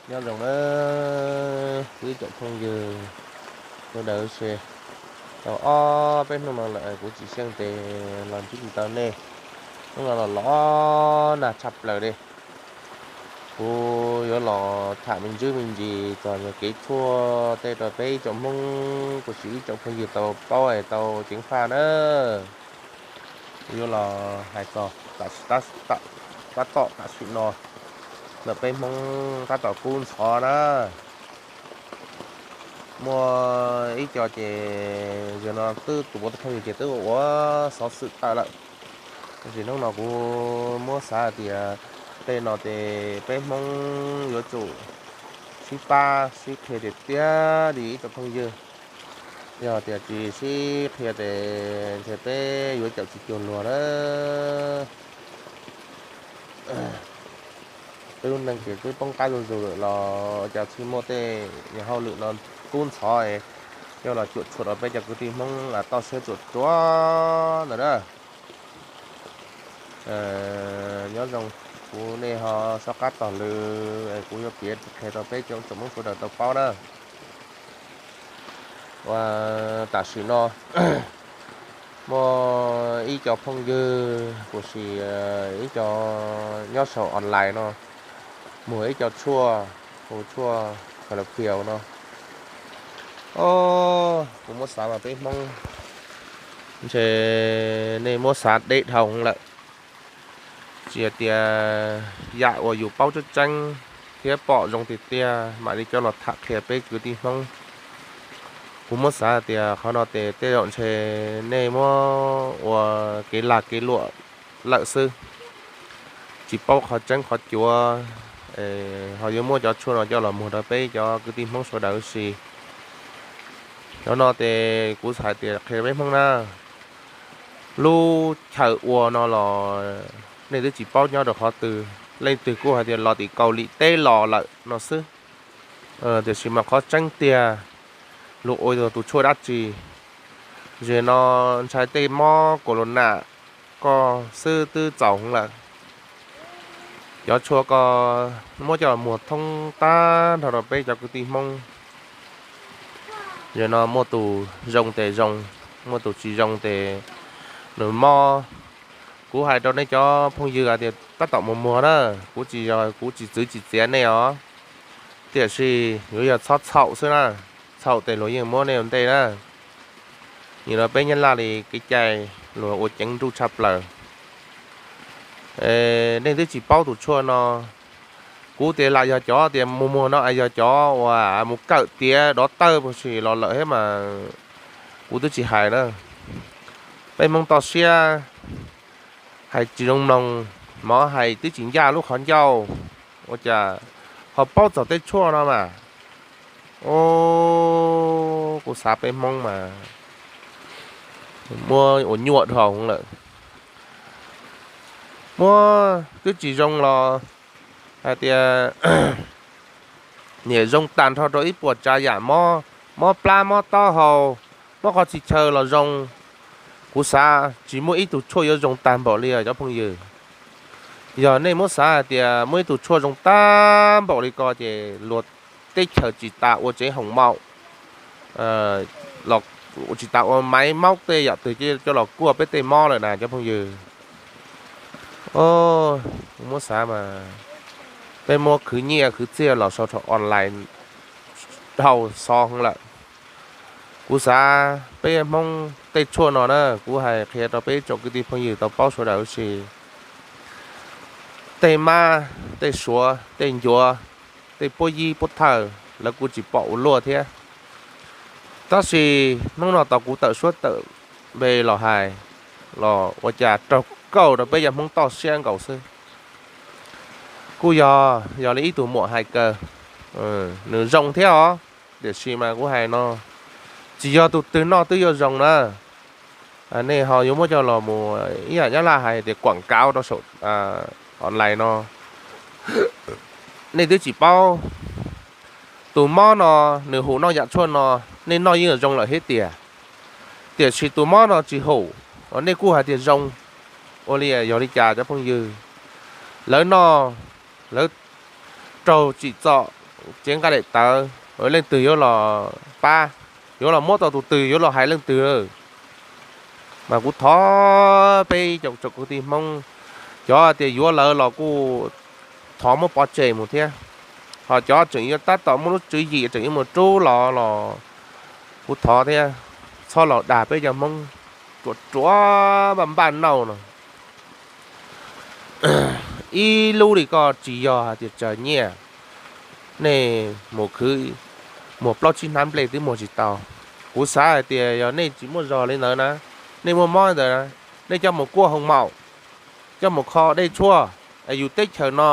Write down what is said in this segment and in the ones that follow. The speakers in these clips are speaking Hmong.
Nyob zoo na, kuv ib tsoom phooj ywg sawv daws, tau ob peb hnub no lawm kuv tsis xyeej tes los ntsib tsis tau nej. Hnub no los los nag tshaj plaws li. Kuv yuav los tham me ntsis me ntsis txog kev tshuaj tej rau peb ib tsoom Hmoob kuv sim ib tsoom phooj ywg tau paub es tau ceev faj na. Kuv yuav los hais txog tab tom tam sim no ntawm peb Hmoob tab tom kub ntxhov na. Muaj ib co ces zaum no twb tus puav pheej ces twb ua xov xwm tawm lawm. Tab sis hnub no kuv muab xav hais tias tej no ces peb Hmoob yuav tsum sib pab sib qhia tiag tiag li ib tsoom phooj ywg. Yog tias tsis sib qhia ces ntshe peb yuav caum tsis cuag luag na. Peb lub neej ces twb poob qab zuj zus lawm los cas txhij muaj tej yam hauj lwm no kub ntxhov es coj los cuam tshuam rau peb cov kwv tij Hmoob toj siab ruam ruam ntawm na. Nyob zoo, kuv nej ho soj qab tos lw es kuv yuav piav qhia rau peb cov tsoom Hmoob sawv daws tau paub na. Ua tam sim no muaj ib co phooj ywg kuv sim ib co nyob saum online no muag ib co tshuaj, hu tshuaj Calafiel no. Os, kuv muab xav mas peb Hmoob ntshe nej muab xav deb dhau lawm. Tsis hais tias yam uas yus paub tseeb tseeb thiab pom zoo tiag tiag mam li coj los tham qhia peb kwv tij Hmoob. Kuv muab xav tias qhov no ces tej zaum ntshe nej muab ua kev lag kev luam lawm xwb, tsis paub qhov tseeb qhov cuav, ho yuav muab cov tshuaj no coj los muag rau peb cov kwv tij Hmoob sawv daws si. Cov no ces kuv hais tias qhia peb Hmoob na, lub chaw ua no los nej twb tsis paub nyob rau qhov twg, leej twg kuj hais tias los tim Kaus Lim teb los lawm no xwb. Tiam sis mas qhov tseeb tiag, luag ua tus tshuaj dab tsi? Zem no ntshai tej mob corona koj xwb twb txaus heev lawm. Cov tshuaj ko muab coj los muag thoob tag nrho rau peb cov kwv tij Hmoob. Zem no muaj tus zoo tes zoo, muaj tus tsis zoo tes nws mob. Kuv hais rau nej cov phooj ywg hais tias tab tom mus muag na, kuv tsis, kuv tsis txwv tsis txiav nej os, tiam sis yuav yog txhob txhaum xwb na, txhaum tes luag yeej muab nej ua ntej na. Nim no peb Nyab Laj li kev cai luag ua ceev nruj tshaj plaws. Nej twb tsis paub tus tshuaj no, kuv tias lam yog cov tias mus muag no es yog cov uas mus kawm tiav dov tawj puag si los lawm thiab mas kuv twb tsis hais na. Peb Hmoob toj siab, hais tsis zoo mloog, mov hais twb tsis ncaj lub qhov ncauj, ua cas ho paub txog tej tshuaj no mas. Os, kuv xav peb Hmoob mas muab ua nyuaj dhau lawm. Muab twb tsis zoo los hais tias niam zoo tag nrho rau ib puas tsav yam mob, mob plab mob taub hau, mob qhov txhia chaw los zoo. Kuv xav tsis muaj ib tug tshuaj yuav zoo tag npaum li os cov phooj ywg. Yog nej muab xav hais tias muaj ib tug tshuaj zoo tag npaum li ko ces luag teb chaws tsis tas ua tsev hoos maum, tsis tas ua maiv maub tej yam twg coj los kuaj peb tej mob lawm na cov phooj ywg. Muab xav mas peb muab khwv nyiaj khwv txiaj los sau rau online dhau xov heev lawm. Kuv xav peb Hmoob tej tshuaj no na, kuv hais qhia rau peb tsoom kwv tij phooj ywg tau paub sawv daws si. Tej mab, tej suav, tej ncuav, tej puab yib puab thawj lawv kuj tsis pom ua luaj thiab. Tab sis hnub no tau kuv tawm suab tawm npe los hais los ua cas raug kauj rau peb cov Hmoob toj siab nkaus xwb. Kuj yog, yog li ib tug muam hais kawg, nws zoo thiab os, tiam sis mas kuv hais no tsis yog tus twg noj twb yuav zoo na. Nej ho yuav muab coj los mus ib yam Nyab Laj hais tias kuam kav rau saum online no. Nej twb tsis paub, tus mob no nws hum noj yam tshuaj no, nej noj yeej zoo lawm thiab tiag. Tiam sis tus mob no tsis hum, nej kuj hais tias zoo. Ua li yog li cas cov phooj ywg? Lawv noj, lawv raug tsim txom, cev nqaij daim tawv, leej twg yuav los pab, yuav los muab tau tus twg, yuav los hais leej twg lawm. Mas kuv thov peb ib tsoom kwv tij Hmoob, cov tias yuav lawm los kuj thov muab pov tseg mus thiab. Ho cov tseem yuav tab tom muaj lub tswv yim tseem yuav mus rub los los kuv thov thiab, txhob los dag peb cov Hmoob ruam ruam npaj npaj nauj no. Ib lub li koj tsis yog hais tias tsawg nyiaj, nej mus khwv muag plaub tsib hnab nplej twb muag tsis tau. Kuv xav hais tias yog nej tsis muaj zog li ntawd na, nej muaj mob li ntawd na, nej coj mus kuaj hoo maum, coj mus kho dej tshuaj, es yus teb chaws no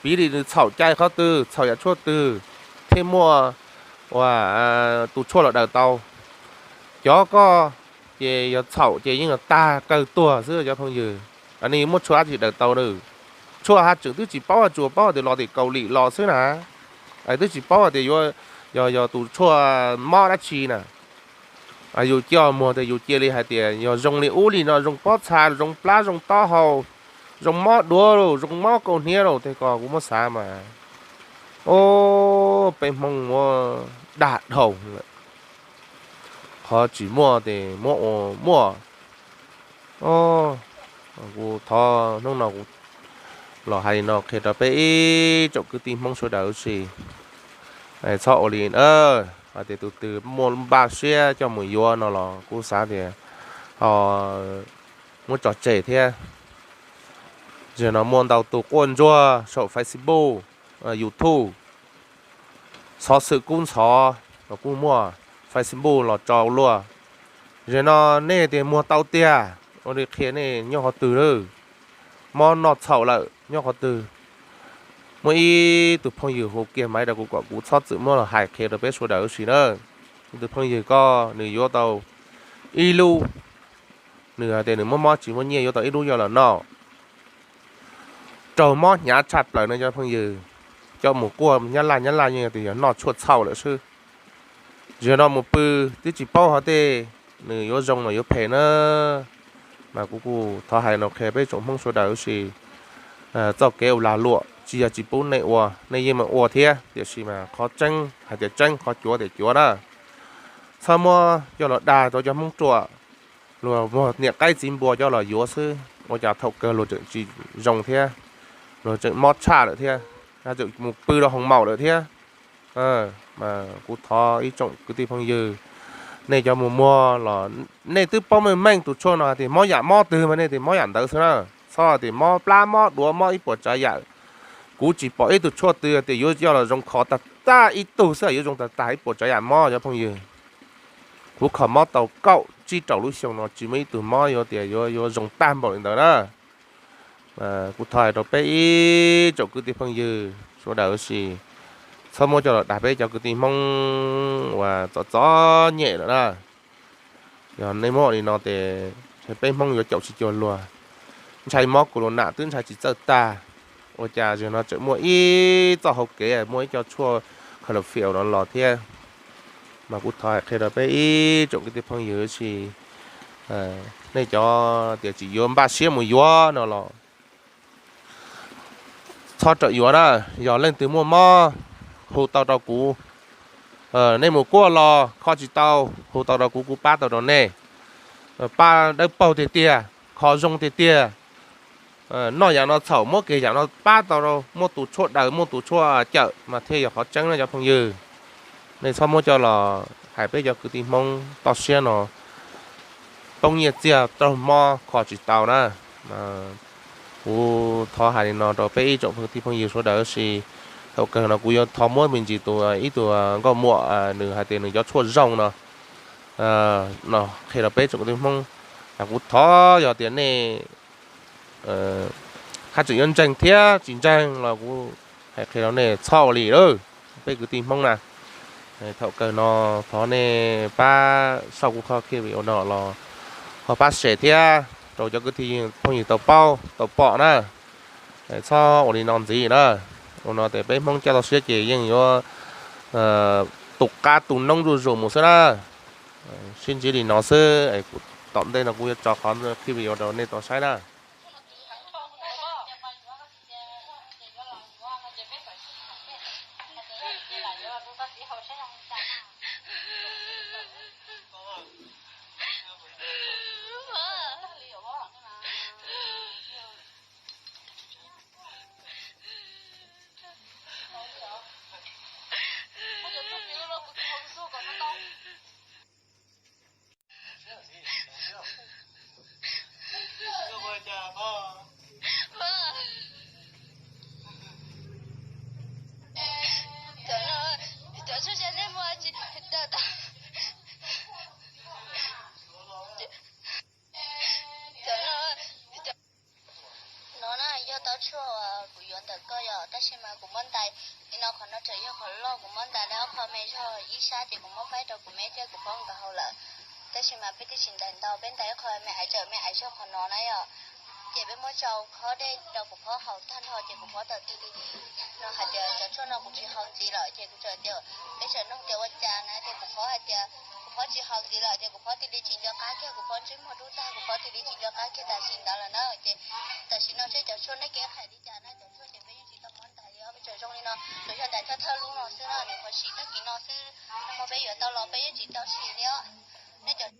piv li nws txhaum cai qhov twg, txhaum yam tshuaj twg thiaj muaj ua tus tshuaj los daws tau. Cov koj ces yog txhaum ces yeej yog tag kawg tuag xwb cov phooj ywg. Nej muab tshuaj dab tsi daws tau na? Tshuaj haj tseem twb tsis paub, tsuas paub tias los tim Kaus Lim los xwb na, twb tsis paub tias yuav yog yog tus tshuaj mob dab tsi na. Yus coj muag tias yus cia li hais tias yog zoo li ub li no, zoo pob txha, zoo plab, zoo taub hau, zoo mob duav, zoo mob kaus hniav los tej ko kuv muab xav mas, o, peb Hmoob muab dag dhau lawm. Qhov tsis muaj ces muab ua muaj. Kuv thov hnub no kuv los hais li no qhia rau peb ib tsoom kwv tij Hmoob sawv daws ua si, txhob ua li na. Hais tias tus twg muaj npaj siab coj mus yuav no los kuv xav tias ho muab tso tseg thiab. Zaum no muaj ntau tus quaj ntsuag saum Facebook, YouTube, xov xwm kub ntxhov los kuj muaj, Facebook los tso luaj. Zaum no nej tias muag tau tiag, ua li qhia nej nyob qhov twg lawm, mob noj txhaum lawm nyob qhov twg. Muaj ib tug phooj ywg hu kiag maiv rau kuv kom kuv txhob txwm muab los hais qhia rau peb sawv daws ua si na. Ib tug phooj ywg ko nws yuav tau ib lub, nws hais tias nws muaj mob tsis muaj nyiaj yuav tau ib lub coj los noj. Raug mob hnyav tshaj plaws no cov phooj ywg, coj mus kuaj nyab laj, nyab laj yeej tias yog noj tshuaj txhaum lawm xwb. Zaum no mus pw twb tsis paub hov tej nws yuav zoo los yuav phem na. Mas kuv kuj thov hais no qhia peb tsoom Hmoob sawv daws ua si, txoj kev ua lag luam tsis yog tsis pub nej ua, nej yeej meem ua thiab, tiam sis mas qhov tseeb hais tias tseeb, qhov cuav tias cuav na. Txhob muab coj los dag rau cov Hmoob ruam, luag muag niam qaib txiv npua coj los yuav xwb, ua cas thaum kawg luag tseem tsis zoo thiab, luag tseem mob tshaj lawm thiab, tseem mus pw rau hoo maum lawm thiab. Mas kuv thov ib tsoom kwv tij phooj ywg, nej cov mus muag los nej twb paub meej meej tus tshuaj no tias mob yam mob twg mas nej tias mob yam ntawd xwb na. Txhob tias mob plab mob duav mob ib puas tsav yam. Kuv tsis pom ib tug tshuaj twg tias yuav coj los zoo khov tag tag ib tug xwb yuav zoo tag tag ib puas tsav yam mob cov phooj ywg. Kuv kho mob tau kaum tsib rau lub xyoo no tsis muaj ib tug mob yuav tias yuav yuav zoo tag npaum li ntawd na. Kuv thov hais rau peb ib tsoom kwv tij phooj ywg sawv daws ua si, txhob muab coj los dag peb cov kwv tij Hmoob uas txom txom nyem lawm na. Yog nej muab li no ces peb Hmoob yuav caum tsis cuag luag. Ntshai mob corona twb ntshai tsis txawj tag, ua cas zaum no tseem muaj ib txoj hauv kev muaj ib co tshuaj khaws lus fiam no los thiab. Mas kuv thov hais qhia rau peb ib tsoom kwv tij phooj ywg ua si, nej cov tias tsis yuav npaj siab mus yuav no los txhob rawm yuav na. Yog leej twg muaj mob hu tau rau kuv, nej mus kuaj los kho tsis tau hu tau rau kuv, kuv pab tau rau nej. Pab dawb paug tiag tiag, kho zoo tiag tiag, noj yam no txhaum muab kiag yam no pab tau rau, muaj tus tshuaj daws muaj tus tshuaj cawm mas thiaj yog qhov tseeb na cov phooj ywg. Nej txhob muab coj los hais peb cov kwv tij Hmoob toj siab no poob nyiaj txiag raug mob kho tsis tau na. Kuv thov hais li no rau peb ib tsoom kwv tij phooj ywg sawv daws ua si. Thaum kawg no kuv yuav thov muab me ntsis tus ib tug nkauj muam nws hais tias nws cov tshuaj zoo no no qhia rau peb tsoom kwv tij Hmoob. Kuv thov yog tias nej haj tseem yuav ntseeg thiab tsis ntseeg los kuv hais qhia rau nej txhob ua li lawm, peb kwv tij Hmoob na. Thaum kawg no thov nej pab sau kuv qhov clip video no los ho pab share thiab rau cov kwv tij phooj ywg tau paub tau pom na. Txhob ua li no ntxiv na. Ua no ces peb Hmoob coj tau siab ces yeej yuav tu qab tu noob zuj zus mus xwb na. Sib ntsib li no xwb, tom ntej no kuv yuav tso qhov clip video rau nej tau saib na. Cov no, cov tshuaj tsa nej muaj tsis tau tau. Cov no, no na yog tau tshuaj uas kuv yuav ntawm koj yom, tab sis mas kuv muab ntais li no, qhov no tseem yog qhov loj, kuv muab ntais li ob qho me zog ib sab ces kuv muab faib rau kuv me thiab kuv phob nkawd haus lawm. Tab sis mas peb twb tsis ntais ntau, peb ntais ib qho me aiv, tseem me aiv zog qhov no na yom. Ces peb muab tsau khob dej rau kuv phob haus tag nrho ces kuv phob tawm tig li no hais tias cov tshuaj no kuv tsis haus ntxiv lawm ces kuv txawm tias, peb txawm nug tias ua cas na ces kuv phob hais tias kuv phob tsis haus ntxiv lawm ces kuv phob tig li tsis nco qab kiag, kuv phob ntsej muag dub tag, kuv phob tig li tsis nco qab kiag tam sim ntawd lawm na. Ces tam sim no seb cov tshuaj nej kev hais li cas na, cov tshuaj ces peb yeej tsis tau muab ntais li os, peb tseem zoo li no, tsuas yog ntais thawj thawj lub no xwb na, nws qhuav sim tag kis no xwb. Nag hmo peb yuav tau los peb yeej tsis tau sim li os. Nej cov